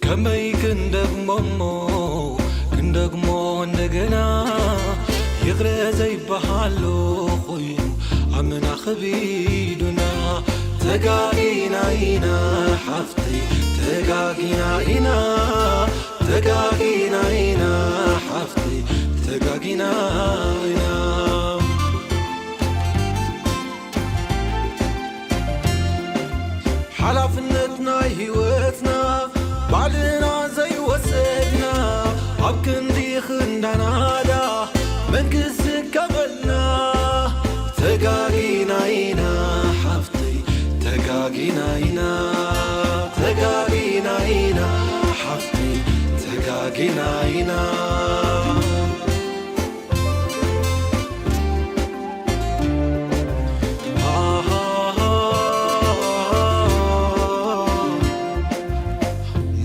ከመይ ክንደግሞ እሞ ክንደግሞ እንደገና ይቕረ ዘይበሃሎ ኮይኑ ኣመና ኸቢዱና ተጋጊና ኢና ሓፍተይ ተጋጊና ኢና ተጋጊና ኢና ሓፍተይ ተጋጊና ኢና ሓላፍነት ናይ ህይወትና ባዕልና ዘይወሰድና ኣብ ክንዲ ክንዳናዳ መንግስቲ ከበልና ተጋጊና ኢና ሓፍተይ ተጋጊና ኢና ተጋጊና ኢና ሓፍተይ ተጋጊና ኢና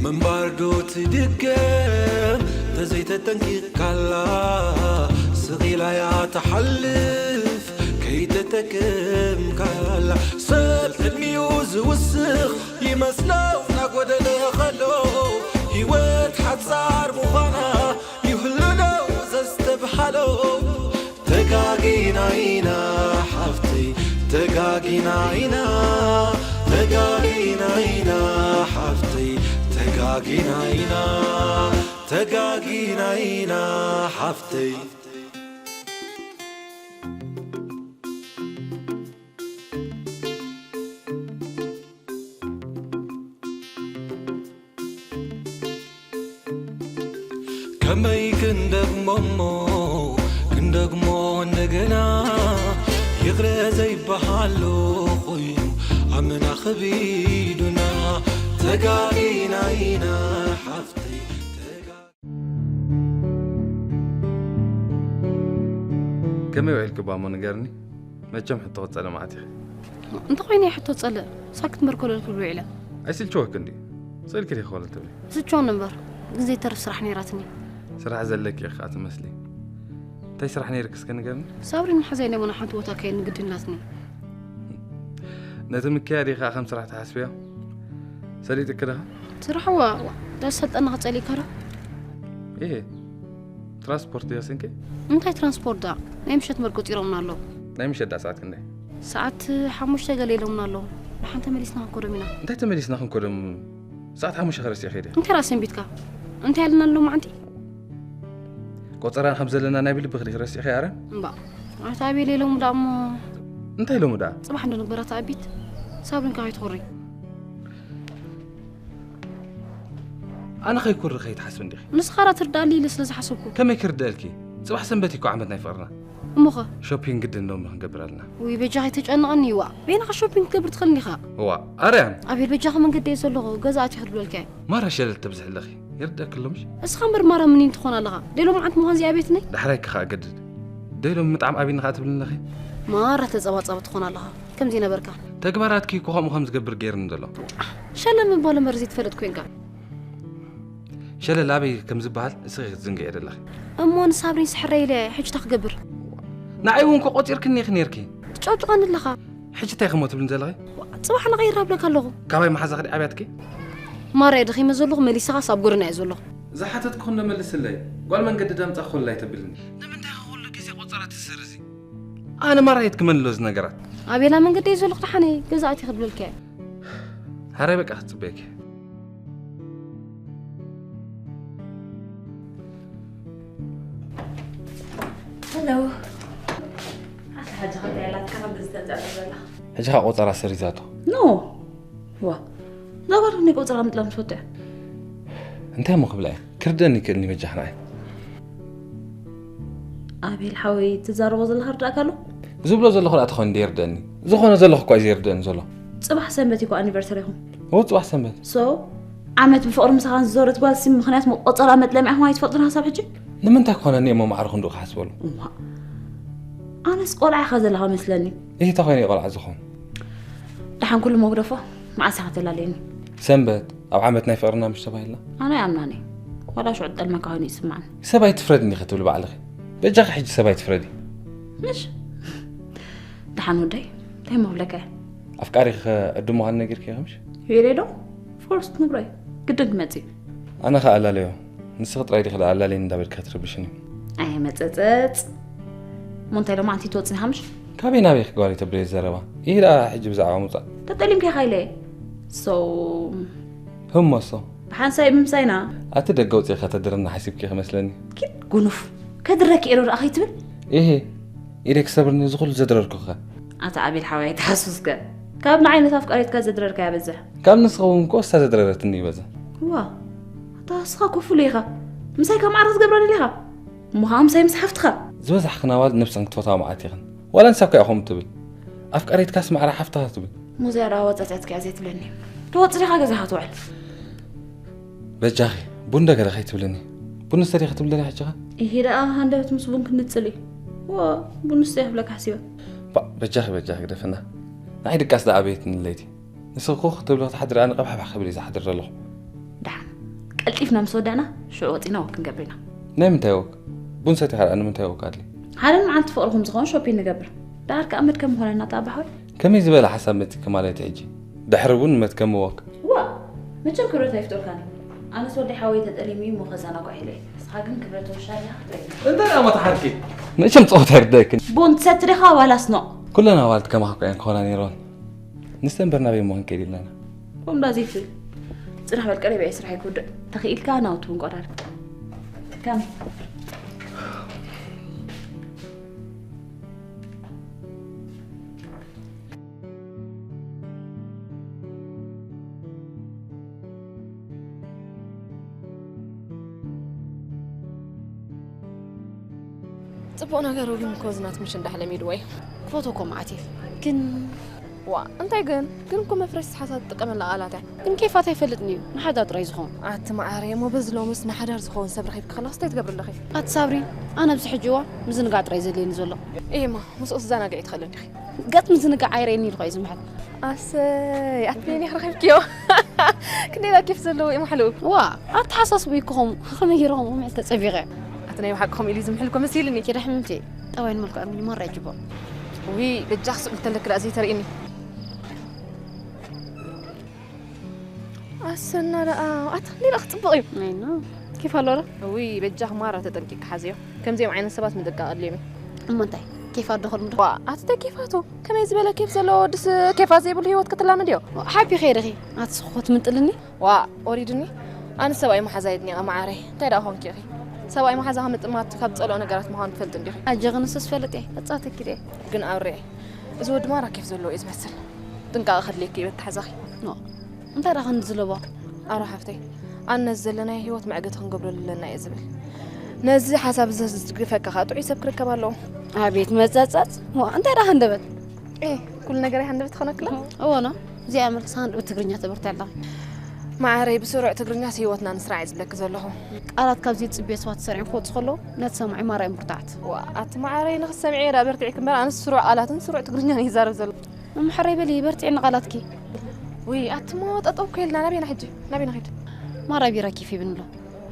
ምንባር ዶ ትድገም ተዘይተጠንቂቕካላ ስቕ ኢላ እያ ትሓልፍ ከይተጠቀምካላ ሰብ ዕድሚኡ ዝውስኽ ይመስሎ እናጎደለ ኸሎ ህይወት ሓጻር ምዃና ይህሉ ዶ ዘስተብሃሎ ተጋጊና ኢና ሓፍተይ ተጋጊና ኢና ተጋጊና ኢና ሓፍተይ ተጋጊና ኢና ተጋጊና ኢና ሓፍተይ ከመይ ክንደግሞ እሞ ክንደግሞ እንደገና ይቕረ ዘይበሃሎ ኮይኑ ኣመና ኸቢዱና ተጋጊና ኢና ሓፍተይ ተጋ- ከመይ ውዒልኪ ባሞ ንገርኒ? መቸም ሕቶ ክጸለ መዓት ኢኺ። እንተኾይነ ሕቶ ጸልእ ሳክት መርኮለል ክብል ውዒለ። ኣይስልችወክ እንዲ ስእልኪ ዲኺ ኮለል ትብሊ? ስልችወኒ እምበር ግን ዘይተርፍ ስራሕ ነይራትኒ። ስራሕ ዘለኪ ኢኺ ከኣ ትመስሊ። እንታይ ስራሕ ነይርኪ እስከ ንገርኒ? ሳብሪን መሓዛይ ናይ ሞና ሓንቲ ቦታ ከየን ንግድን ናትኒ። ነቲ ምክያድ ኢኺ ከኣ ከም ስራሕ ትሓስብዮ? ሰሊጥኪ ዲኻ? ስራሕ ዋ ዋ፣ ዳስ ሰልጠና ክጸሊእካ ዶ? ኢሂ። ትራንስፖርት ድዮ ስንኪ? እንታይ ትራንስፖርት ዳ? ናይ ምሸት መር ቆጺሮምና ኣለዉ። ናይ ምሸት ዳ ሰዓት ክንደይ? ሰዓት ሓሙሽተ ገለ ኢሎምና ኣለዉ። ደሓን ተመሊስና ክንከዶም ኢና። እንታይ ተመሊስና ክንከዶም? ሰዓት ሓሙሽተ ከረሲዕ ከይደ። እንታይ ራስ ሰንቢትካ? እንታይ ኣለና ኣሎ መዓንቲ? ቆጸራ ከም ዘለና ናይ ብልብኺ ዲኺ ረሲዕኺ ኣረ? እምባ። ኣታ ኣቤል ኢሎም ዳሞ እንታይ ኢሎም ዳ? ጽባሕ እንዶ ንግበራ ተኣቢት። ሳብሪን ከ ኣይትኹሪ። ኣነ ከይኩሪ ከይትሓስብ እንዲኺ። ንስኻ ራ ትርዳእሊ ኢለ ስለ ዝሓሰብኩ። ከመይ ክርደእልኪ? ጽባሕ ሰንበት እዩ እኮ ዓመት ናይ ፍቕርና። እሞኸ? ሾፒንግ ግድን ሎሚ ክንገብር ኣለና። ውይ በጃኺ ተጨንቐኒ ይዋ። በይንኻ ሾፒንግ ክትገብር ትኽእል እንዲኻ። እዋ ኣርያም። ኣቤል በጃኺ መንገዲ እየ ዘለኹ። ገዛ ኣትዮ ክድበልካ እየ። ማራ ሸለል ትብዝሒ ኣለኺ። ይርደእኪ ኣሎ ምሽ? እስኻ እምበር ማራ ምኒን ትኾን ኣለኻ። ደሎ መዓት ምዃን እዚኣ ቤት ነይ? ዳሕራይ ክኻ ገድድ። ደሎ ምጥዓም ኣቢኒ ኸኣ ትብልኒ ኣለኺ? ማራ ተጸባጻቢ ትኾን ኣለኻ። ከምዚ ነበርካ። ተግባራትኪ እኮ ከምኡ ከም ዝገብር ገይርኒ ዘሎ። ሸለል ምባል እምበር ዘይትፈልጥ ኮንካ። ሸለል ኣበይ ከም ዝበሃል እስኺ ክትዝንግዒ ደለኺ። እሞ ንሳብሪን ስሕረይ ኢለ ሕጂ እንታይ ክገብር? ንዓይ እውን እኮ ቆጺርክኒ ኢኺ ነይርኪ። ትጨውጭቐኒ ኣለኻ። ሕጂ እንታይ ክሞ ትብልኒ ዘለኺ? ጽባሕ ንቐይር ኣብለካ ኣለኹ። ካባይ መሓዛኺ ድኣ ኣብያትኪ? ማርያ ደኺመ ዘለኹ መሊሰኻስ ኣብ ጎደና እየ ዘለኹ። ዝሓተትኩኺ እንዶ መልስለይ። ጓል መንገዲ ዳ ኣምጻእኩ ኮለል ኣይተብልኒ። ንምንታይ ኢኺ ኩሉ ግዜ ቆጸራ ትስርዚ? ኣነ ማራ የትክመኒ ኣሎ እዚ ነገራት። ኣቤላ መንገዲ እየ ዘለኹ ደሓነይ ገዛ ኣትየ ክድበልካ እየ። ሕራይ በቃ ክጽበየኪ እየ። ሄሎ። ኣታ ሕጂ ከምዚ ያላትካ ከም ብዝተንጸፈ ዘላ። ሕጂ ኸኣ ቆጸራ ሰሪዛቶ። ኖ። ዋ። ዛባር ናይ ቆጸራ ምጥላም ትፈቱ እያ። እንታይ እሞ ክብላ እየ? ክርደኒ ይክእልኒ በጃኽ ንዓይ። ኣቤል ሓወይ ትዛረቦ ዘለኻ ርዳእካ ኣሎ? ዝብሎ ዘለኹ ደኣ ተኾይኑ እንደ ይርደኒ። ዝኾነ ዘለኹ እኳ እዩ ዘይርደኒ ዘሎ። ጽባሕ ሰንበት እዩ እኮ ኣኒቨርሰሪኹም። እዎ ጽባሕ ሰንበት። So ዓመት ብፍቕሪ ምሳኻ ንዝዞረት ጓልሲ ምኽንያት መቆጸራ መጥለሚዕኹም ኣይትፈልጡን ሓሳብ ሕጂ? ንምንታይ ክኾነኒ እየ እሞ ማዕረ ክንድኡ ክሓስበሉ? እዋእ ኣነስ ቆልዓ ኢኻ ዘለኻ መስለኒ። እሂ እንታይ ኮይነ እየ ቆልዓ ዝኾን? ደሓን ኩሉ መጉደፎ መዓስ ኢኻ ተላለየኒ? ሰንበት ኣብ ዓመት ናይ ፍቕርና ምሽ ተባሂልና? ኣነ ኣይኣምናን እየ። ዋላ ሽዑ ትጠልመካ ኮይኑ እዩ ዝስምዓኒ። ሰብ ኣይትፍረድኒ ኢኺ ትብሊ ባዕልኺ። በጃኺ ሕጂ ሰብ ኣይትፍረዲ። ምሽ ደሓን ወደይ እንታይ እሞ ክብለካ እየ? ኣፍቃሪኺ ከ ዕዱም ምዃኑ ነጊርክዮ ኢኺ ምሽ? ሄሬ ዶ? ኦፍኮርስ ክነግሮ እየ። ግድን ክመጽእ እዩ። ኣነ ኸኣ ኣላለዮ። ንስኺ ጥራይ ዲኺ ደኣ ኣላለየኒ እንዳበልኪ ክትርብሽኒ? ኣይ መጸጸጽ። እሞ እንታይ ሎማዓንቲ ትወጽኒ ኢኻ ምሽ? ካበይ ናበይ ክጓሪ ተብለይ ዘረባ? ኢሂ ደኣ ሕጂ ብዛዕባ ምውጻእ። ተጠሊምኪ ኢኻ ኢለ። So፣ ህሞሶ። ብሓንሳብ ምምሳይና። ኣቲ ደገ ኣውጺእኻ ተድርና ሓሲብኪ ክመስለኒ። ኪድ ጉኑፍ። ከድረኪ እየ ዶ ደኣ ከይትብል? ኢሂ፣ ኢደይ ክሰብርኒ እዚ ኩሉ ዘድረርኩኸ? ኣታ ኣቤል ሓወይ ኣይትሓሱስከ። ካብ ንዓይ ነታ ኣፍቃሪትካ ዘድረርካያ በዝሕ። ካብ ንስኺ እውን እኮ እሳ ዘድረረትኒ ይበዝሕ። ዋ፣ ኣታ ንስኻ እኮ ፍሉይ ኢኻ። ምሳይ ካብ ማዕረ ክትገብራ ደሊኻ? እሞ ኸዓ ምሳይ ምስ ሓፍትኻ? ዝበዛሕክን ኣዋልድ ነብሰን ክትፈትዋ መዓት ኢኽን። ዋላ ንሳ እኮ እያ ከምኡ ትብል። ኣፍቃሪትካስ ማዕረ ሓፍትኻ ትብል። እሞ እዚኣ ደኣ ዋጻ እዚኣ ትኪኣ ዘይትብለኒ። ተወጽእ ዲኻ ገዛኻ ትውዕል? በጃኺ፣ ቡን ዶ ገለ ከይትብልኒ? ቡን ንስተ ዲኺ ትብልኒ ሕጂ ኸ? ኢሂ ደኣ ሃንደበት ምስ ቡን ክንጽል እዩ። ዋ፣ ቡን ንስተ እየ ክብለካ ሓሲበ። ባእ፣ በጃኺ፣ በጃኺ ግደፍና። ንዓይ ድቃስ ደኣ ኣበየትኒ ለይቲ። ንስኺ ኮኽ ክትብሊ ክትሓድሪ ኣነ ቀባሕባሕ ክብል እየ ዝሓድር ዘለኹ። ደሓን፣ ቀልጢፍና ምስ ወዳእና ሽዑ ወጺና ወክ ክንገብር ኢና። ናይ ምንታይ ወክ? ቡን ሰቲኻ ደኣ ንምንታይ ወክ ኣድልዩ? ሓደ መዓልቲ ፍቕርኹም ዝኸውን ሾፒን ንገብር። ደሓር ከኣ መድከሚ ይኾነና እታ ኣባሓወይ። ከመይ ዝበለ ሓሳብ መጺእኪ ማለት እዩ ሕጂ? ድሕሪ ቡን መድከሚ ወክ? ዋ፣ መቸም ክብረት ኣይፍጠርካን እዩ። ኣነስ ወዲ ሓወይ ተጠሊሙ እዩ እሞ ከዘናግዖ ኢለ እየ። ንስኻ ግን ክብረት ወሻል ኢኻ ክትረግም። እንታይ ደኣ መታሓትኪ? መቸም ጸወታ ኣይርደእክን። ቡን ትሰቲ ዲኻ ዋላስ ኖእ? ኩለን ኣዋልድ ከማኻ እኮ እየን ክኾና ነይረን። ንስተን በርናቤ እሞ ክንከይድ ኢልናና። ከምዳ ዘይትብል። ጽናሕ በል ቀሪበ እየ ስራሐይ ክውድእ። ተኽኢልካ ናውቲ ቡን ቆራርብ። ከም ጽቡቕ ነገሩ ግን እኮ እዚ ናት ምሽ እንዳሕለሚድዎ እዩ። ክፈትዎ እኮ መዓት እየ። ግን ዋ፣ እንታይ ግን? ግን እኮ መፍረሲ ሓሳብ ትጥቀመላ ቃላት እያ። ግን ኬፋት ኣይፈልጥን እዩ። ንሓዳ ጥራይ ዝኸውን። ኣቲ መዓረይ፣ እሞ በዚ ሎምስ ንሓዳር ዝኸውን ሰብ ረኺብኪ ከለኽስ እንታይ ትገብሪ ኣለኺ? ኣቲ ሳብሪ፣ ኣነ ኣብዚ ሕጂ እዋን ምዝንጋዕ ጥራይ ዘድልየኒ ዘሎ። እየማ፣ ምስኡ ትዘናግዒ ትኽእሊ እንዲኺ። ገጽ ምዝንጋዕ ኣይርእየኒ ኢሉ እዩ ዝምሕር። ኣሰይ፣ ኣቲ ነየናይ ረኺብክዮ? ክንደይ ደኣ ኬፍ ዘለዎ እዩ ማሕልኡ። ዋ፣ ኣተሓሳስብኡ እዩ ከምኡ። ከመይ ገይረ ከምኡ ምሕል ተጸቢቐ? ኣቲ ናይ ብሓቂ ከምኡ ኢሉ እዩ ዝምሕል እኮ መሲሉኒ። ኪዳ ሕምምቲ፣ ጠባይን መልክዑን ግን ይመርዕ ጅቦ። ውይ፣ በጃኺ ስቕ ኢልተለኪ ደኣ ዘይተርእይኒ። ኣሰና ደኣ፣ ኣቲ ክንደይ ደኣ ክጽብቕ እዩ። ኣይኖ፣ ኬፍ ኣሎ ዶ? ውይ፣ በጃኺ ማራ ተጠንቂቂ ሓዝዮ። ከምዚኦም ዓይነት ሰባት ምጥንቃቕ ኣድልዮም እዩ። እሞ እንታይ? ኬፍ ኣዶ ኸልምዶ? ዋ፣ ኣቲ እንታይ ኬፋቱ? ከመይ ዝበለ ኬፍ ዘለዎ ወድስ ኬፋት ዘይብሉ ህይወት ክትላመድዮ? ሓቢኺ ዲኺ? ኣቲ ስኹ ክትምንጥልኒ? ዋ፣ ወሪዱኒ። ኣነ ሰብኣይ መሓዛ የድንቐ መዓረይ። እንታይ ደኣ ኾንኪ ኢኺ? ሰብኣይ መሓዛ ምጥማት ካብ ጸልኦ ነገራት ምዃኑ ትፈልጢ እንዲኺ። ኣጀኺ ንሱስ ፈልጥ እየ። ተጻተኪ ድየ? ግን ኣብሬ፣ እዚ ወዲ ማራ ኬፍ ዘለዎ እዩ ዝመስል። ጥንቃቐ ከድልየኪ እዩ በተሓዛኺ። ኖ፣ እንታይ ደኣ ክንዲ ዝለቦ? ኣረ ሓፍተይ፣ ኣነ ነዚ ዘለናዮ ህይወት መዕገቲ ክንገብረሉ ኣለና እየ ዝብል። ነዚ ሓሳብ እዚ ዝድግፈካ ኸኣ ጥዑይ ሰብ ክርከብ ኣለዎ። ኣቤት መጸጸጽ። ዋ፣ እንታይ ደኣ ሃንደበት? ኤ፣ ኩሉ ነገር ሃንደበት ትኾነክላ? እወ፣ ኖ። እዚኣ መልክስ ሃንደበት ትግርኛ ተበርትዕ ኣለኻ። መዓረይ፣ ብስሩዕ ትግርኛስ ህይወትና ንስራሕ እየ ዝብለኪ ዘለኹ። ቃላት ካብ ዘይትጽብዮ ሰባት ተሰሪዖም ክወጹ ከለዉ፣ ነቲ ሰማዒ ማራ እዮም ብርቱዓት። ዋ፣ ኣቲ መዓረይ፣ ንኽትሰምዕዮ ደኣ በርቲዕኪ እምበር፣ ኣነስ ስሩዕ ቃላትን ስሩዕ ትግርኛን እየ ይዛረብ ዘለኹ። መምሓረይ በሊ፣ በርትዒ ንቓላትኪ። ውይ፣ ኣቲ እሞ ጠጠው እኮ ኢልና፣ ናበይና ሕጂ? ናበይና ኸይድ? ማራ ቢራ ኬፍ ይብል ኣሎ።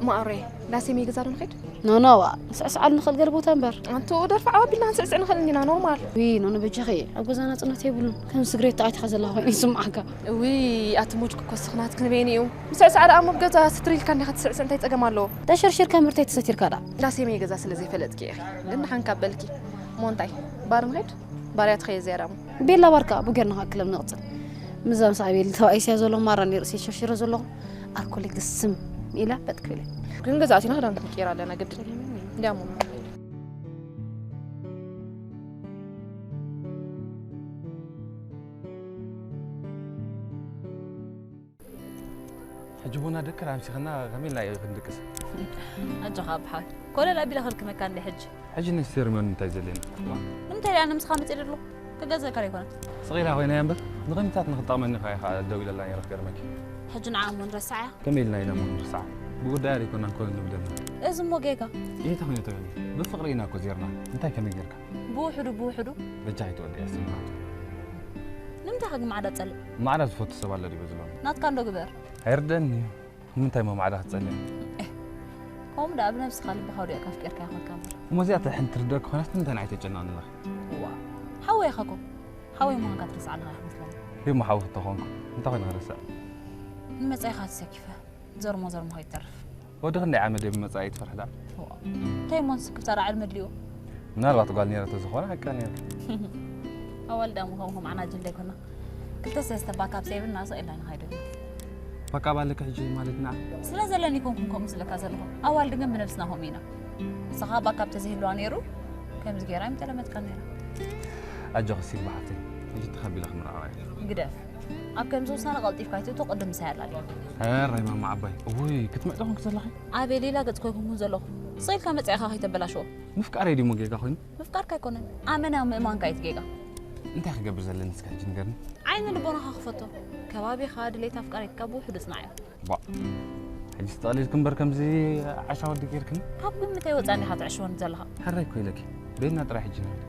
ማዕረ፣ ዳሴ መይ ገዛ ዶ ንኸይድ? ኖ፣ ኖ፣ ዋ፣ ንስዕስዓሉ ንኽእል ገለ ቦታ እምበር። ኣንቱ ደርፊ ዓው ኣቢልና ክንስዕስዕ ንኽእል እንዲና፣ ኖርማል። ውይ፣ ኖ፣ ኖ፣ በጃኺ፣ ኣብ ገዛና ጽናት የብሉን። ከም ስግሬት ተኣቲኻ ዘለኻ ኮይኑ ይስምዓካ። ውይ፣ ኣቲ ሙድ ክኮስኽ ናትኪ ንበይኑ እዩ። ምስዕሳዕ ደኣ እሞ ኣብ ገዛ ስትር ኢልካ እንዲኻ ትስዕስዕ፣ እንታይ ጸገም ኣለዎ? ተሸርሺርካ እምበር እንታይ ተሰቲርካ ደኣ? ዳሴ መይ ገዛ ስለ ዘይፈለጥኪ ኢኺ። ግን ደሓን ካብ በልኪ። እሞ እንታይ? ባር ንኸይድ? ባርያ ትኸየ ዝያዳ እሞ። ቤላ ባርካ፣ ብጌርና ክኣ ክለብ ንቕጽል። ምዛ ምስ ኣቤል ተባኢስያ ዘሎ ማራ ነይሩ ርእሰይ ሸርሺረ ዘለኹ። ኣልኮል ግስም ኢላ በጥ ክብል። ግን ገዛ ኣቲና ክዳን ክንቅይር ኣለና ግድን። እንዲያሞ። ሕጂ ቡና ደክር ኣምሲኽና ከመይ ኢልና እዩ ክንድቅስ? ኣጆኻ ኣቦ ሓወይ። ኮለል ኣቢለ ከልክመካ እንደ ሕጂ። ሕጂ ንስ ሄርሞን እንታይ ዘድልየና? ንምንታይ ደኣ ኣነ ምሳኻ መጺኤ ዘለኹ? ክገዝአካ ኣይኮነን። ስቕ ኢላ ኮይና እያ እምበር፣ ንቕድሚታት ንኽትጠቕመኒ ኢኻ ደው ኢለላ ነይረ ክገርመኪ። ሕጂ ንዓ እሞ ንረስዓ እያ። ከመይ ኢልና ኢና እሞ ንርስዓ? ብጉዳያ ዘይኮና እኮ ንብደልና። እዚ እሞ ጌጋ። እንታይ ኮይኑ ተገኒ? ብፍቕሪ ኢና እኮ ዜርና። እንታይ ከመይ ጌርካ? ብውሕዱ፣ ብውሕዱ። በጃኺ ተወልደ እያ ስምዓቱ። ንምንታይ ከ ማዕዳ ትጸልእ? ማዕዳ ዝፈቱ ሰብ ኣሎ ድዩ በዚ ሎሚ? ናትካ እንዶ ግበር። ኣይርደኣኒ እዩ። ንምንታይ እሞ ማዕዳ ክትጸልእ? ኤህ፣ ከምኡ ደኣ ብነብስኻ ልብኻ ወዲቕካ ኣፍቂርካያ ኾንካ እምበር። እሞ እዚኣ ተሕን ትርደኣኪ ኾይናስ ንምንታይ ንዓይ ተጨንቕኒ ኣለኺ? እዋ፣ ሓወይ ኢኻ እኮ። ሓወይ ምዃንካ ትርስዕ ኣለኻ ይመስለኒ። እሞ ሓውኺ እንተኾንኩ፣ እንታይ ኮይነ ክርስዕ? ንመጻኢኻ ተሰኪፈ። ዘርሞ ዘርሞ ከይተርፍ። ወዲ ክንደይ ዓመት ድዩ ብመጻኢ ትፈርሕ ደኣ? እንታይ እሞ ንስክፍታ ዳዕል መድልኡ? ምናልባት ጓል ነይራ ተዝኾነ ሓቃ ነይራ። ኣዋልድ ኣሙ ከም ከም ዓናጅል ደይኮና። ክልተ ሰለስተ ባካፕ ዘይብልና ስቕ ኢልና ንኸይድ ኢና። ባካፕ ኣለኪ ሕጂ ማለት ንዓ? ስለ ዘለኒ ኮንኩም ከምኡ ዝለካ ዘለኹ። ኣዋልድ ግን ብነብስና ከምኡ ኢና። ንስኻ ባካፕ ተዘይህልዋ ነይሩ ከምዚ ገይራ ኣይምተለመትካ ነይራ። ኣጆኺ ሲልባ ሓፍተይ፣ ሕጂ ተኸቢለ ክምርዓዋ እየ። ግደፍ። ኣብ ከምዚ ውሳነ ቀልጢፍካ ኣይትእቶ፣ ቅድም ምሳይ ኣላልዮ። ሕራይ ማማ ዓባይ። እውይ ክትምዕዶ ኮንኪ ዘለኺ? ኣቤል ኢላ ገጽ ኮይኩንኩን ዘለኹ። ስቕ ኢልካ መጺእኻ ከይተበላሽዎ። ምፍቃረይ ድዩ ጌጋ ኮይኑ? ምፍቃርካ ኣይኮነን። ኣመና ምእማንካ እዩ እቲ ጌጋ። እንታይ ክገብር ዘለኒ እስከ ሕጂ ንገርኒ? ዓይኒ ልቦናኻ ክፈቶ። ከባቢኻ ድሌት ኣፍቃሪትካ ብውሕዱ ጽናዕ እዮም። ቧእ። ሕጂ ተጠቕሊልኪ እምበር ከምዚ ዓሻ ወዲ ጌርክኒ? ካብ ግምተይ ወጻእ እንዲኻ ትዕሽወኒ ዘለኻ። ሕራይ እኮ ኢለኪ። በይና ጥራይ ሕጂ ንበል።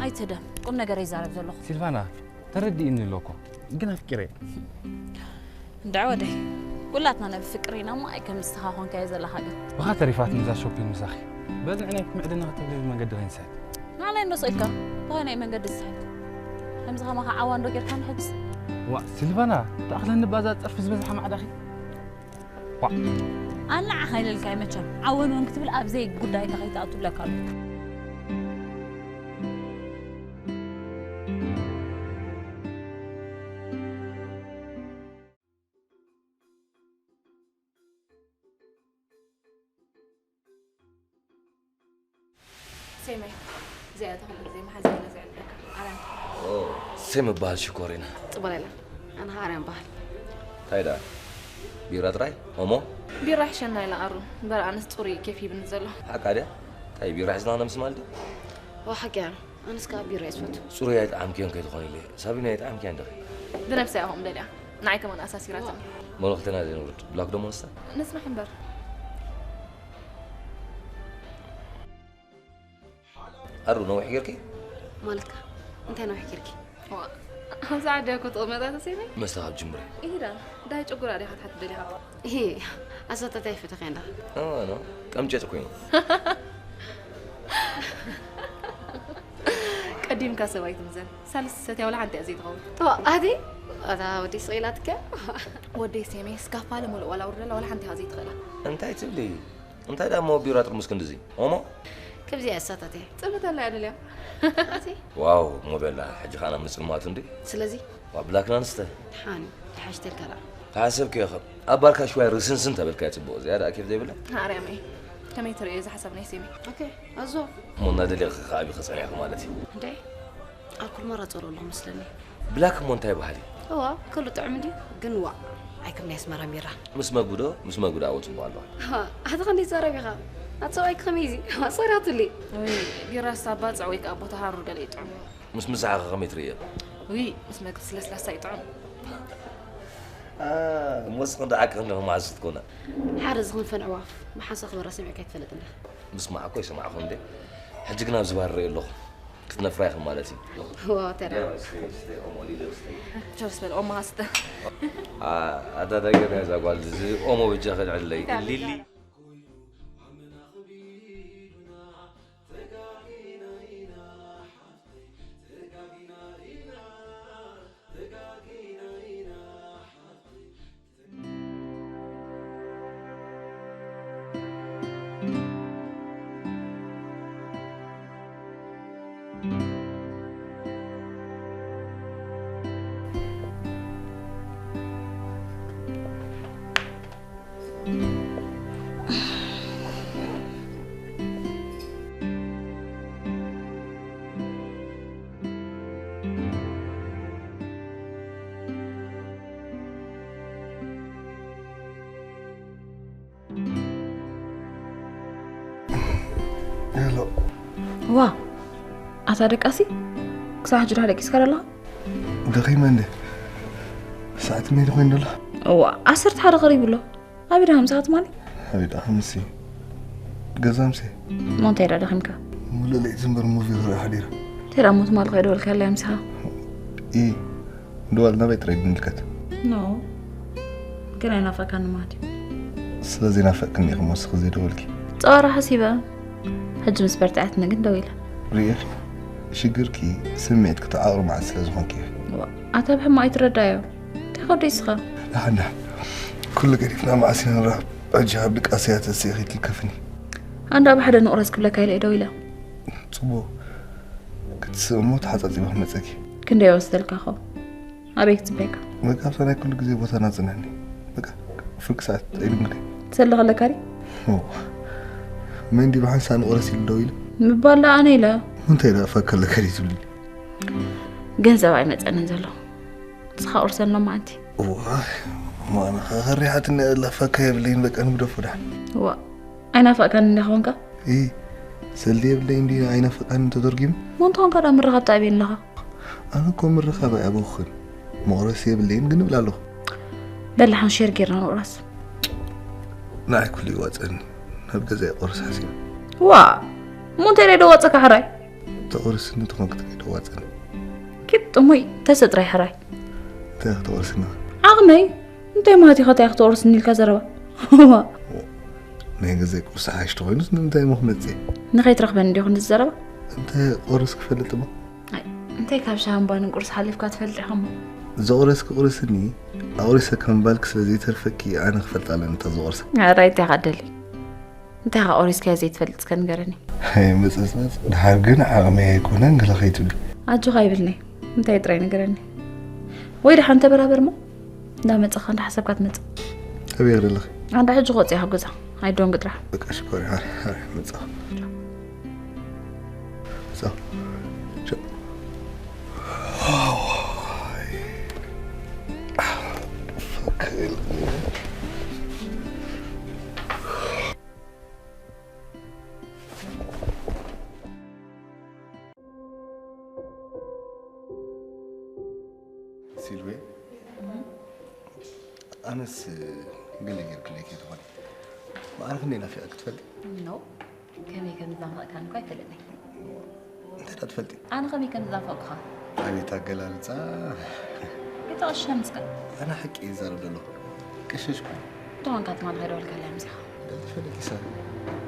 ኣይትህደም። ቁም ነገር ይዛረብ ዘለኹ። ሲልቫና፣ ተረዲእኒ ኣሎ እኮ። ግን ኣፍቂረ። እንድዒ ወደይ፣ ኩላትና ነብ ፍቅሪ ኢና እሞ ኣይ ከም ዝተኻኾንካዮ ዘለኻ ግን። ብኻ ተሪፋትኒ እዛ ሾፒንግ ምሳኺ። በል ንዕናይ ክትምዕድና ክትብሊ ብመንገዲ ከይንስሕት። ንዓናይ እንዶ ስኢልካ፣ ብኸመይ መንገዲ ዝስሕት? ከምዚ ከማኻ ዓዋ እንዶ ጌርካ ንሕግዝ። ዋእ ሲልቫና፣ ተኣኽለኒ ባዛ ጸርፊ ዝበዝሓ ማዕዳኺ። ዋእ። ኣነ ንዓኻ ኢለልካ እየ መቸም፣ ዓወን እውን ክትብል ኣብ ዘይጉዳይካ ከይትኣቱ እብለካ ኣለኹ። ሴመይ፣ እዚኣ እታ ኩሉ ግዜ መሓዛይ ኢለ ዝዕልለካ። ኣራን። ኦ፣ ሴም እበሃል ሽኮሪና። ጽቡቕ ኢላ። ኣነ ኸኣ ኣርያም እበሃል። እንታይ ደኣ? ቢራ ጥራይ? ኦሞ? ቢራ ይሕሸና ኢላ ኣሩ። እምበር ኣነስ ጽሩይ ኬፍ ሂብኒ ዘሎ። ሓቃ ድያ? እንታይ ቢራ ሒዝና ነምስማል ድዩ? ኦ፣ ሓቂ እያ። ኣነስ ከኣ ቢራ እየ ዝፈቱ። ጽሩይ ኣይጠዓምክዮን ከይትኾኒ ኢለ። ሳቢና ኣይጠዓምክያን ዲኺ? ብነብሰይ እያ ከምኡ ደልያ። ንዓይ ከማን ኣሳሲራትኒ። መለኽትና ዘይንውርድ ብላክ ደሞ ንስተ? ንጽናሕ እምበር። ኣሩ ነዊሕ ጌርኪ? ማለትካ እንታይ ነዊሕ ጌርኪ? ዋ፣ ኣብዚ ዓዲ እኮ ተቐመጣ ተሰይመ? መስተ ካብ ጅምሪ። ኢሂዳ፣ ዳይ ጨጉራ ዲኻ ትሓት ደሊኻ? ኢሂ፣ ኣሳታት ኣይፈተኸ እንዳ። ኖ፣ ኖ፣ ቀምጨጭ ኮይኑ። ቀዲምካ ሰብ ኣይትምዘን። ሳልስ ሰትያ ወላ ሓንቲ እያ ዘይትኸውን። ተዋ፣ ኣቲ፣ ኣታ ወዲ ስቕ ኢላትካ። ወደይ ሴሜ፣ ስካፋለ ሙሉእ ዋላ ውርደላ ወላ ሓንቲ ኢኻ ዘይትኽእላ። እንታይ ትብሊ? እንታይ ደኣ እሞ ቢራ ጥርሙስ ክንድዚ? ኦሞ? ከምዚኣ እያ እሳታት እያ። ጽብተላ እያ ደልያ። ኣቲ። ዋው፣ እሞ በላ፣ ሕጂ ኸኣ ናብ ምጽልማቱ እንዴ? ስለዚ? ዋ፣ ብላክና ንስተ። ደሓን፣ ይሓሽተልካ ደኣ። ተሓሰብክዮ ኸ፣ ኣብ ባርካ ሽዋይ ርስንስን ተበልካዮ ጽቡቕ፣ ዝያዳ ኬፍ ዘይብላ? ኣርያመይ፣ ከመይ ትርእዮ እዚ ሓሳብ ናይ ሴሜ? ኦኬ፣ ኣዞ። እሞ እናደለኺ ከኣ ኣቢኺ ጸኒሕኪ ማለት እዩ። እንዴ? ኣልኮል ማራ ጸልኦ ኣለኹ መስለኒ። ብላክ እሞ እንታይ በሃሊ? እዋ፣ ከሉ ጥዑም እንድዩ፣ ግን ዋእ፣ ኣይ ከም ናይ ኣስመራ ቢራ። ምስ መግቢ ዶ? ምስ መግቢ ደኣ እወ ጽቡቕ ኣለዋ። ሃ፣ ኣቲ ክንደይ ትዛረብ ኢኻ? ኣቲ ሰብኣይኪ ከመይ እዚ? ሰሪራትለይ። ውይ፣ ቢራ ሳባ ጽዕ ወይ ከኣ ቦታ ሃሩር ገለ እዩ ጥዑም። ምስ ምሳሕኺ ከመይ ትርእዮ? ውይ፣ ምስ መግብስ ለስላሳ እዩ ጥዑም። ኣ፣ እሞ ንስኽን ደኣ ዓቂ ክንደይ መዓዝ ክትኮና? ሓደ ዝኽንፈን ኣዕዋፍ ብሓንሳእ ክበራ ሰሚዕካ ኣይትፈልጥን ዲኻ? ምስማዕ እኮ ኣይሰማዕኩን እንዴ። ሕጂ ግን ኣብዚ ባር እርእዮ ኣለኹ። ክትነፍራ ኢኽን ማለት እዩ። ዋ፣ ተራ። ቸርስ በል፣ ኦሞ ሃስተ። ኣታ ደገም እያ እዛ ጓል፣ እዚ ኦሞ በጃ ከድዕለይ። ሊሊ። ዋ፣ ኣታ ደቃሲ፣ ክሳዕ ሕጂ ድኻ ደቂስካ ደለኻ? ደኺመ እንደ ሰዓት መይደ ኮይኑ ደለኻ? እዋ፣ ዓሰርተ ሓደ ቀሪቡ ኣሎ። ኣበይ ደኣ ምሳኻ ትማሊ? ኣበይ ደኣ ከምሲ? ገዛ ምሴ። እሞ እንታይ ደኣ ደኺምካ? ሙሉእ ለይቲ እምበር ሙቪ ክርኢ ሓዲረ። እንታይ ደኣ እሞ ትማሊ ከይደወልካለይ ምሳኻ? ኢ፣ ምድዋል ናበይ ጥራይ ድንልከት? ኖ፣ ግን ኣይናፈቃኒ ማለት እዩ። ስለ ዘይናፈቅክኒ ኢኺ እሞ ንስኺ ዘይደወልኪ። ጸዋራ ሓሲበ። ሕጂ ምስ በርትዐትኒ ግን ደው ኢለ። ርእኺ፣ ሽግርኪ ስምዒት ክትዓቕሪ መዓት ስለ ዝኾንኪ ኢኺ። ዋ፣ ኣታ ብሕማቕ ኣይትረዳዮ። እንታይ ከብዶ ይስኻ? ደሓን፣ ደሓን። ኩሉ ገዲፍና መዓስ ኢና ንራኸብ? ሕጂ ካብ ድቃስ እያ ተሲእኺ ትልከፍኒ። ኣንዳ ኣብ ሓደ ንቑረስ ክብለካ ኢለ እየ ደው ኢለ። ጽቡቕ። ክትስእ እሞ ተሓጻጺበ ክመጸኪ። ክንደይ ይወስደልካ ኸ? ኣበይ ክጽበየካ? በቃ ኣብታ ናይ ኩሉ ግዜ ቦታና ጽንሕኒ። በቃ ፍርቂ ሰዓት ኣይድንግለይ። ትሰሊ ከለካ ድዩ? ኦ። መን ድዩ ብሓንሳእ ንቑረስ ኢሉ ደው ኢሉ? ምባል ደኣ ኣነ ኢለ። እንታይ ደኣ ፋክ ከለካ ድዩ ትብልኒ? ገንዘብ ኣይመጸንን ዘሎ። ንስኻ ቁርሰን ሎማዓንቲ። ዋይ፣ ማንኻ ከሪሓትኒ ኣላ፣ ፋካ የብለይን፣ በቃ ንግደፎ ደሓን። ዋ፣ ኣይናፈቅካን እንዲኻ ኾንካ? ኢ፣ ሰልዲ የብለይን እንዲ ኣይናፈቃን ተተርጊሙ? ሞንቶ ኾንካ ዳ ምርኻብ ተኣብየን ኣለኻ? ኣነ እኮ ምርኻብ ኣይኣበኹን። መቑረሲ የብለይን ግን እብል ኣለኹ። በላሕን ሼር ጌርና ንቑረስ። ንዓይ ኩሉ ይዋጸኒ። ናብ ገዛይ ቁርስ ሓሲብ። ዋ፣ እሞ እንታይ ዶ ዋጸካ ሕራይ? ተቑርስኒ ተኾንክ እንታይ ዶ ዋጸኒ? ኪድ ጥሙይ ተሰጥራይ ሕራይ። እንታይ ክትቑርስኒ? ዓቕመይ እንታይ ማለት እዩ ከታይ ክትቑርስኒ ኢልካ ዘረባ? ናይ ገዛይ ቁርሲ ሓይሽ ተኾይኑስ ንምንታይ እሞ ክመጽእ? ንኸይትረኽበኒ እንዲኹ እንዲ ዘረባ? እንታይ ቆርስ ክፈልጥ እሞ? ኣይ፣ እንታይ ካብ ሻምባንን ቁርሲ ሓሊፍካ ትፈልጥ ኢኻ እሞ? ዘቑረስኪ ቁርስኒ ኣቑሪሰ ከም ባልክ ስለ ዘይተርፈኪ ኣነ ክፈልጥ ኣለኒ እታ ዘቑርሳ። ኣራይ እንታይ ኢኻ ደሊ? እንታይ ኢኻ ቆሪስካዮ ዘይትፈልጥ እስከ ንገረኒ። ኣይ፣ ምጽጽጽ፣ ድሓር ግን ዓቕመይ ኣይኮነን ገለ ከይትብሊ። ኣጆኻ ኣይብልኒ። እንታይ ጥራይ ንገረኒ። ወይ ደሓን ተበራበር እሞ፣ እንዳመጻኻ እንዳሓሰብካ ትመጽእ። ኣበይ ኣለኺ? ኣንዳ ሕጂ ክወጽእ እየ ካብ ገዛ። ኣይደንጉ ጥራሕ። በቃ ሽኮር፣ ሓር፣ ሓር፣ መጻኹ። መጻኹ። ቻው። ሲልዌ፣ ኣነስ ገለ ጌርክለይ ከይትኾኒ። ማዕረ ክንደይ ናፊቐኪ ትፈልጢ? ኖ፣ ከመይ ከም ዝናፈቕካኒ እኳ ኣይፈልጥን። እንታይ ደኣ ትፈልጢ? ኣነ ከመይ ከም ዝናፈቕኩኻ? ኣቤት ኣገላልጻ! ኣይተቐሽሸኒ እስከ። ኣነ ሓቂ እየ ዝዛረብ ዘለኹ። ቀሸሽኩ። ተኾንካ ትማሊ ከይደወልካለይ ምሳኻ። በል ተፈለጢ ሰብ።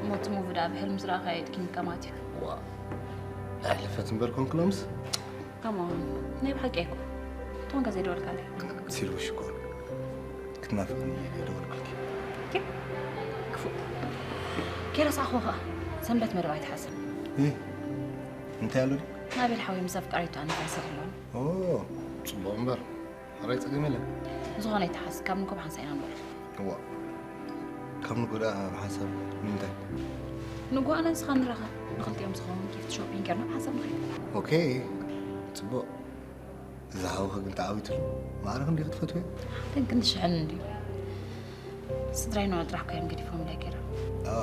እሞ እቲ ሙቪ ደኣ ብሕልሚ ዝረኣኻዮ ኣድኪምካ ማለት እዩ። ዋ። ኣሕለፈት እምበር ኮንክ ሎምስ? ከማን ናይ ብሓቂ ኣይኮን። ተኾንካ ዘይደወልካለይ። ሲልዊ ሽኮር። ክትናፍቕኒ እየ ደወልኩልኪ። ኪ? ክፉእ። ከይረሳዕኹ ኸኣ ሰንበት መደብ ኣይትሓስብ። እ? እንታይ ኣሎ ድዩ? ናቤል ሓወይ ምስ ኣፍቃሪቱ ኣነጋግር ኣሎ። ኦ፣ ጽቡቕ እምበር። ሕራይ ጸገም የለን። ዝኾነ ኣይትሓስ፣ ካብ ንጎ ብሓንሳእ ኢና ንውዕል። እዋ። ካብ ንጎ ደኣ ብሓንሳብ ንምንታይ? ንጎ ኣነ ንስኻ ንራኸብ፣ ንኽልቲኦም ዝኸውን ጊፍት ሾፒንግ ጌርና ብሓንሳብ ንኸይድ። ኦኬ፣ ጽቡቕ። እዚ ሓውኺ ግን ተዓዊቱሉ። ማዕረ ክንደይ ክትፈትውዮ? ሓንተን ክንዲ ሽሕን እንድዩ። ስድራይ ንዑ ጥራሕ እኮ እዮም ገዲፎምለይ ገይሮም። ኣዋ፣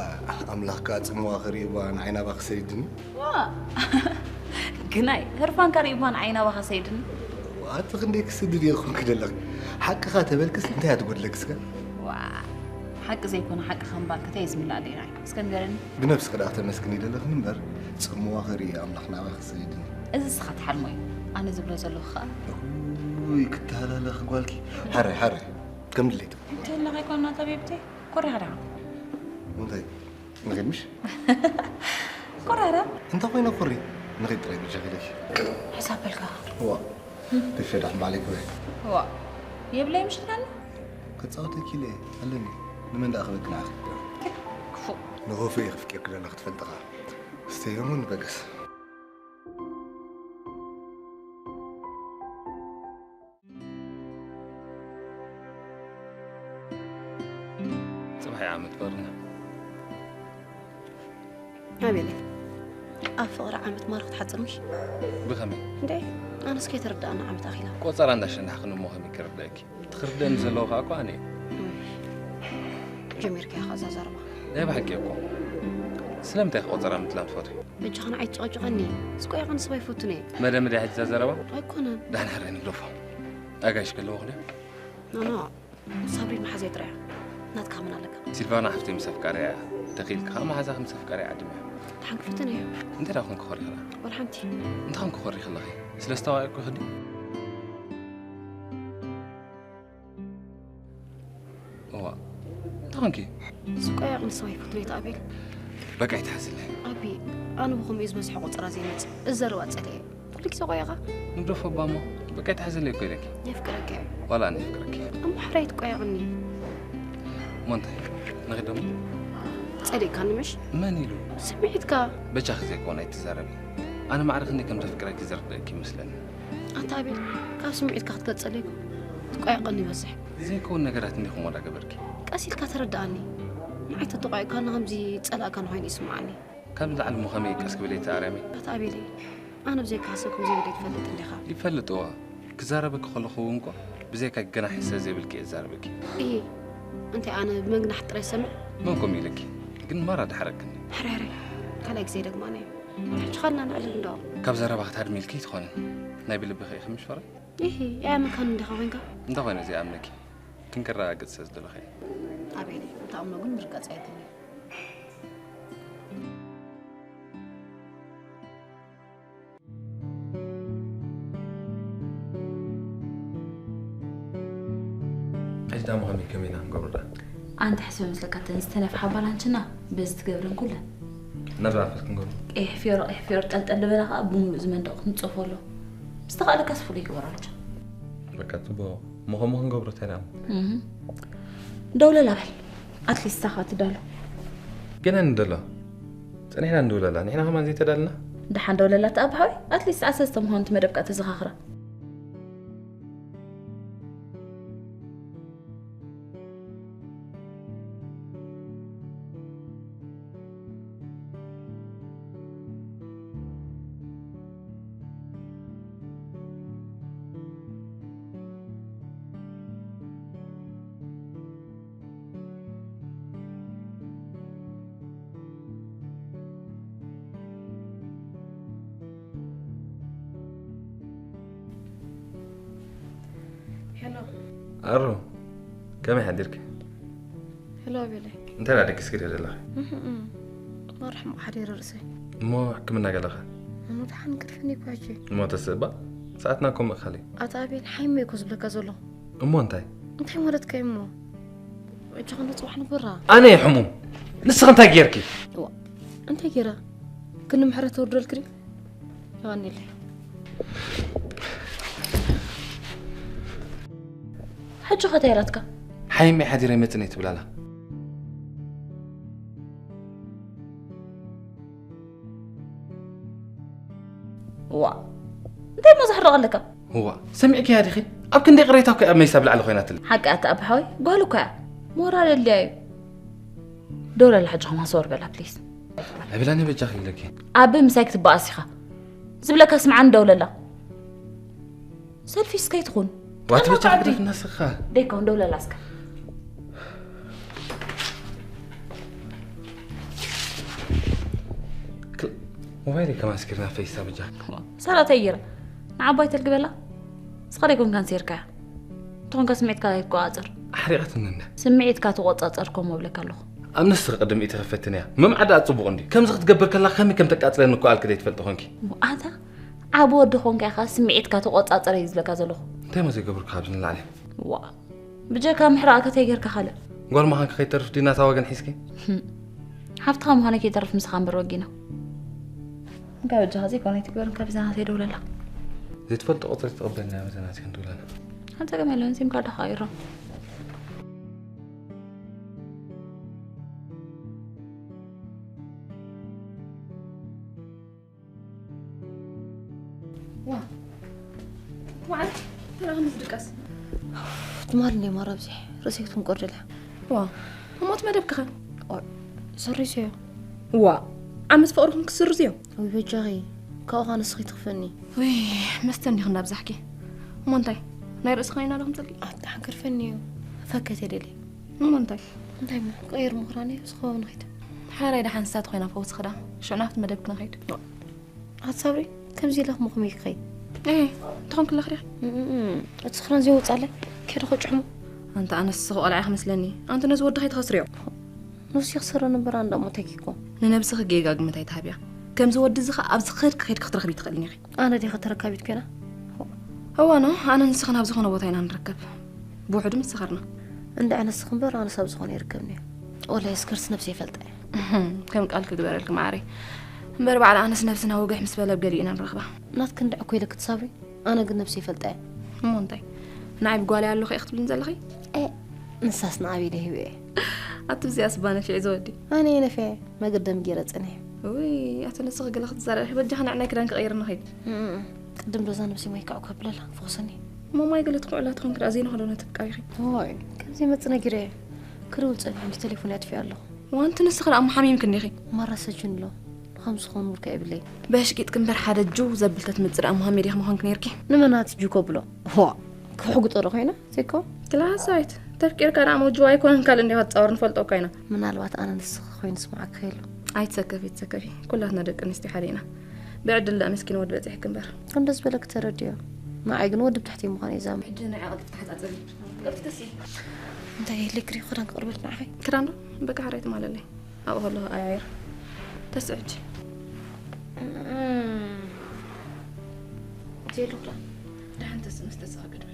ኣምላኽ ከኣ ጽምዋ ክርኢ እባ ንዓይ ናባኺ ሰዲድኒ። ዋ! ግናይ፣ ህርፋንካ ርኢ እባ ንዓይ ናባኻ ሰዲድኒ። ኣቲ ክንደይ ክስድድ እየ ኮንኪ ዘለኺ። ሓቅኻ ተበልክስ እንታይ እያ ትጎድለኪ እስከ? ዋ! ሓቂ ዘይኮነ ሓቂ ከም ባልከታ እየ ዝምላእ ደይናይ። እስከ ንገረኒ። ብነብስኺ ደኣ ተመስግኒ ዘለኽኒ እምበር፣ ጽምዋ ክርኢ ኣምላኽ ናባኺ ሰዲድኒ። እዚ ንስኻ ትሓልሞ እዩ። ኣነ ዝብሎ ዘለኹ ኸኣ። ውይ፣ ክተሃላለኺ ጓልኪ። ሓራይ፣ ሓራይ። ከም ድሌት። እንተለኻ ይኮና ተቤብተይ። ኮሪኻ ደኣ። እንታይ? ንኺድ ምሽ? ኮራራ። እንተ ኮይነ ኩሪ፣ ንኺድ ጥራይ ብጃኺ ኢለኪ። ሕሳብ በልካ። ዋ፣ ብፌ ዳሕም ባዕለይ ክበይ። ዋ፣ የብለይ ምሽ ትብለኒ? ክጻወተኪ ኢለ ኣለኒ። ንመን ደኣ ክበኪ ንዓኺ? ክፉእ። ንሆፌ እየ ክፍቅርኪ ደላ ክትፈልጥኻ። ስተይ ሆም ንበገስ። ጽባሕ ዓመት በርና። ኣቤለይ፣ ኣብ ፍቕሪ ዓመት ማርኽ ትሓጽር ምሽ? ብኸመይ? እንዴ፣ ኣነስ ከይተረዳእና ዓመት ኣኺላ። ቆጸራ እንዳሸናሕኽን እሞ ከመይ ክርደእኪ? ትኽርደእኒ ዘለኹ ከኣ እኮ ኣነ እየ። ጀሚርካዮ ከኣ እዛ ዘረባ። ናይ ብሓቂ እኮ። ስለምንታይ ኢኺ ቆጸራ ምጥላም ትፈትዊ? በጃኻ ንዓይ ትጨቐጭቐኒ። ስቆ ያቐን ሰብ ኣይፈቱን እየ። መደ መደ ሕጂ እዛ ዘረባ? ኣይኮነን። ዳሕና ሕራይ ንግደፎ። ኣጋይሽ ከለዎ ክንደይ? ኖ፣ ኖ። ሳብሪን መሓዘይ ጥራይ እያ። ናትካ መን ኣለካ? ሲልቫና ሓፍተይ ምስ ኣፍቃሪያ እያ። ተኺኢልካ ከኣ መሓዛኺ ምስ ኣፍቃሪያ ዓድምያ። ደሓን ክፍትን እየ። እንታይ ደኣ ኮንኪ ኮሪኽና? ወላ ሓንቲ። እንታይ ኮንኪ ኮሪኺ ኣለኺ? ስለ ዝተዋኢኩ ክዲ? እዋ። እንታይ ኮንኪ? ስቆ ያቕ ንሰብ ኣይፈቱን እየ ኣቤል። በቃ ኣይትሓዝለይ። ኣቢ፣ ኣነ ብኸምኡ እዩ ዝበዝሐ ቆጸራ ዘይመጽእ። እዚ ዘረባ ጸሊኤ። ኩሉ ግዜ ቆየኻ? ንግደፎ እባ እሞ። በቃ ኣይትሓዝለይ እኮ ኢለኪ። የፍቅረኪ እየ። ዋላ ኣነ የፍቅረኪ። እሞ ሕራይ ትቆየቕኒ። እንታይ ንኽደሞ? ጸሊእካኒ ምሽ? መን ኢሉ? ስምዒትካ። በጃኺ ዘይኮነ ኣይትዛረቢ። ኣነ ማዕረ ክንደይ ከም ዘፍቅረኪ ዝርድእኪ ይመስለኒ። ኣታ ኣቤል፣ ካብ ስምዒትካ ክትገልጸለይ እኮ ትቋየቐኒ ይበዝሕ። ዘይከውን ነገራት እንዲኹም ወዳ ገበርኪ። ቀስ ኢልካ ተረድኣኒ። ንዓይ ተተቋይቕካኒ ከምዚ ጸላእካኒ ኮይኑ ይስምዓኒ። ካብ ንላዕሊ እሞ ከመይ ቀስ ክብል ኣይትኣርያሚ? ኣታ ኣቤለይ፣ ኣነ ብዘይካ ሓሳብ ከምዘይብለይ ትፈልጥ እንዲኻ። ይፈልጥዎ። ክዛረበኪ ከለኹ እውን እኮ ብዘይካ ገና ሕሰ ዘይብልኪ እየ ዝዛረበኪ። እሂ፣ እንታይ ኣነ ብመግናሕ ጥራይ ሰምዕ? መን ከምኡ ኢልኪ? ግን ማራ ደሓረክኒ። ሕረ ሕረ፣ ካልኣይ ግዜ ደግማና እዩ። ሕጂ ኻልና ንዕልል እንዶ። ካብ ዘረባ ክትሃድሚ ኢልኪ ኣይትኾንን። ናይ ብልብኺ ኢኺ ምሽ ፈረ? እሂ፣ ኣይኣመንካን እንዲኻ ኮይንካ። እንታይ ኮይነ ዘይኣምነኪ? ክንከረጋግጽ ስለ ዝደለኹ እየ። ኣቤለይ፣ ክትኣምኖ ግን ምርጋጽ ኣየድልን እዩ። ሕጂ ዳሞ ከመይ ከመይ ኢና ክንገብሮ ደኣ? ኣንታ ሕስብ መስለካ እተን ዝተነፍሓ ባላንችና በዚ ትገብረን ኩለን። እናዘራፈት ክንገብሮ። ቀይሕ ፊዮሮ ቀይሕ ፊዮሮ ጠልጠል ዝበለ ከዓ ብሙሉእ ዝመንደቕ ክንፀፎ ኣሎ። ዝተኻእለካስ ፍሉይ ግበራልቻ። በቃ ፅቡቕ። እሞ ከምኡ ክንገብሮ እንታይ ደኣ? እህ። ደውለላ በል። ኣትሊስት ሳኻ ትዳሎ። ገና ንደሎ። ጸኒሕና ንድውለላ። ንሕና ከማን ዘይተዳልና? ደሓን ደውለላ ተኣባሓዊ። ኣትሊስት ዓሰርተ ምዃኑ እቲ መደብካ ተዘኻኽራ። ሄሎ ኣሩ፣ ከመይ ሓዲርኪ? ሄሎ ኣቤለይ። እንታይ ደኣ ደቂስኪ ዶ ዘለኺ? እህም፣ ማራ ሕሙቕ ሓዲረ ርእሰይ። እሞ ሕክምና ገለኸ? እሞ ደሓን ገድፈኒ እኮ ሕጂ። እሞ ተስእባ? ሰዓትና እኮ ምእካል እዩ። ኣታ ኣቤል፣ ሓይመ እኮ ዝብለካ ዘለኹ። እሞ እንታይ? እንታይ ማለትካ እዩ እሞ? ሕጂ ኸንደ ጽባሕ ንግበራ። ኣነ እየ ሕሙም። ንስኺ እንታይ ጌርኪ? እዋ፣ እንታይ ጌረ? ክንዲ ምሕረት ተወርደልኪ ድዩ? የቐንየለይ። ሕጂ ኸ እንታይ ኢላትካ? ሓይመይ ሓዲረ ይመጽእ እየ ትብል ኣላ። ዋ፣ እንታይ እሞ ዘሕርቕ ኣለካ? እዋ፣ ሰሚዕክያ ዲኺ? ኣብ ክንደይ ቅሬታ እኮ እያ ኣብ መይሳ ብላዕሊ ኮይናትለይ። ሓቂ ኣታ ኣቢ ሓወይ፣ ጓል እኮ እያ። ሞራል የድልያ እዩ። ደውለላ ሕጂ ከማን ሰወር በላ ፕሊስ። ኣይብላን እየ በጃኺ ይብለኪ። ኣቢ ምሳይ ክትበኣስ ኢኻ። ዝብለካ ስምዓኒ ደውለላ። ሰልፊሽ እስከ ኣይትኹን። ዋት ጥዕና ብቻ ቃዕዲ። ክደፍና ስኻ። ደይኮን ደውለላ እስከ። ሞባይለይ ከማን ስኪርና ፈይሳ በጃ። ሰላተይ ገይረ ንዓባይ ተልግበላ። ንስኻ ደይኮንካን ሴርካያ። እንተኾንካ ስምዒትካ ኣይትቆጻጸር። ኣሕሪቓትኒ እንዳ። ስምዒትካ ተቆጻጸር ኮሞ እብለካ ኣለኹ። ኣብ ንስኺ ቅድም ኢቲ ክፈትን እያ። ምምዓዳ ጽቡቕ እንዲ። ከምዚ ክትገብር ከላ ከመይ ከም ተቃጽለኒ እኮ ኣልኪ ዘይትፈልጢ ኮንኪ። ኣታ ዓቢ ወዲ ኾንካ ኢኻ ስምዒትካ ተቆጻጸር እየ ዝብለካ ዘለኹ። እንታይ እሞ ዘይገብርኩ ካብዚ ንላዕሊ? ዋ ብጀካ ምሕራቕ ከ እንታይ ጌርካ ካልእ? ጓል ምዃንኪ ከይተርፍ ድዩ ናታ ወገን ሒዝኪ? ሓፍትኻ ምዃነይ ከይተርፍ ምሳኻ እምበር ወጊና። እንካ በጃኻ ዘይኮነ ኣይትግበር፣ እንካ ብዛ ናተይ ደውለላ። ዘይትፈልጦ ቁጽሪ ትቕበልና በዛ ናትኪ ክንድውለላ። ሓንቲ ጸገም የለን፣ ሲም ካርድኻ ቀይሮ። ዋ ማዕረ ተረኽምስ ድቀስ ትማል እንደ ማራ ብዚሕ ርእሰይ ክትንቆር ደልያ። ዋ እሞት መደብክኸ? ሰሪሰዮ። ዋ ዓመት ፍቕርኩም ክስርዝዮ። ወይ በጃኺ ካብኡ ኸ ንስኺ ትኽፈኒ። ወይ መስተ እንዲኽ እናብዛሕኪ። እሞ እንታይ ናይ ርእስኻ ኢና ዶ ከምፀልኪ? ኣጣሓን ከድፈኒ እዩ። ፈከት የደሊ። እሞ እንታይ? እንታይ እሞ ክቕይር ምኽራኒ ዝኸውን ኸይድ። ሓራይ ደሓን ንሳ ተኾይና ፈውሲ ክዳ ሽዑ ናብቲ መደብ ክንኸይድ። ኣቲ ሳብሪ ከምዚ ኢለ ክምኹም እዩ ክኸይድ። እ እንተኾን ክለኽርያ እቲ ስኽራን ዘይወፃለይ ከይደ ክጭሕሙ። ኣንተ ኣነስ ስኽ ቆልዓ ክመስለኒ ኣንተ ነዚ ወዲ ከይትኸስርዮ። ነብሲ ክስረ ነበር ኣንዳ ሞተኪ እኮ። ንነብስኺ ጌጋ ግምት ኣይትሃብያ። ከምዚ ወዲ እዚ ኸኣ ኣብዚ ኸድኪ ኸይድኪ ክትረኽቢ ትኽእልኒ ኢኺ። ኣነ ዲኸ ተረካቢት ኮይና? እዋኖ ኣነ ንስኽን ኣብ ዝኾነ ቦታ ኢና ንርከብ። ብውሕዱ ምስ ሰኸርና። እንድዒ ንስኺ እምበር ኣነስ ኣብ ዝኾነ ይርከብኒ። ወላሂ እስከርስ ነብሰይ ይፈልጣ እየ። ከም ቃል ክግበረልኪ ማዓረይ። እምበር ባዕላ ኣነስ ነብስና ወግሕ ምስ በለ ኣብ ገሊኡ ኢና ንረኽባ። ናትኪ እንድዒ እኮ ኢለኪ ትሳብሪ። ኣነ ግን ነብሰይ ይፈልጣ እየ። እሞ እንታይ ንዓይ ብጓለይ ኣለኹ እየ ክትብልኒ ዘለኺ? ኤ ንሳስ ንኣበይ ኢለ ሂበ እየ። ኣቲ ብዚኣ ስባ ነፊዕ ዝወዲ። ኣነ ነፊዐ መገደም ገይረ ጸኒሐ። ውይ ኣቲ ንስኺ ገለ ክትዛረብ ኢኺ። በጃኺ ንዕናይ ክዳን ክቐይር ንኸይድ። ቅድም ዶዛ ነብሲ ማይ ካዕ ከብለላ ፍኹሰኒ። እሞ ማይ ገለ ትኩዕላ ትኾን ክዳ ዘይንኸዶ ነትብቃ ኢኺ። ሆይ ከምዚ መጽ ነጊረ ክድውል ጸኒሐ ምስ ቴሌፎን ያጥፊ ኣለኹ። ዋንቲ ንስኺ ደኣ ሓሚምክ እንዲኺ። ማራ ሰጅን ኣሎ። ንኸም ዝኾን ውልካ የብለይ። በሽቂጥ ክንበር ሓደ ጁ ዘብል ተትምጽእ ደኣ መሃመድ ኢኺ ምዃንክ ነይርኪ። ንመናት ጁ ከብሎ ዋ ክሕጉጦ ዶ ኮይና ዘይኮ ክላሳይት ተፍቂርካ ደኣ ሞጁ ኣይኮነን ካልእ እንዲኻ ትጻወር ንፈልጦ እኳ ኢና። ምናልባት ኣነ ንስኺ ኮይኑ ስማዓካ ኢሉ። ኣይትሰከፊ ትሰከፊ። ኩላትና ደቂ ኣንስትዮ ሓደ ኢና። ብዕድል ደኣ ምስኪን ወዲ በጺሕክ እምበር። እንደዚ በለክ ተረድዮ። ንዓይ ግን ወዲ ብትሕቲ ምዃን እዩ ዛም ሕጂ ንዓይ ቅልጥፍ ተሓጻጸቢ። ቅልጥፍ ተሲ። እንታይ የለክሪ ክዳን ክቕርበልክ ንዓኸይ ክዳን ዶ በቃ ሓራይ ትማለለይ። ኣብኡ ከለኹ ኣያይር። ተስዕድ። ዜሉ ክዳን ደሓን ተስእ ምስ ተስኣ ቅድሚ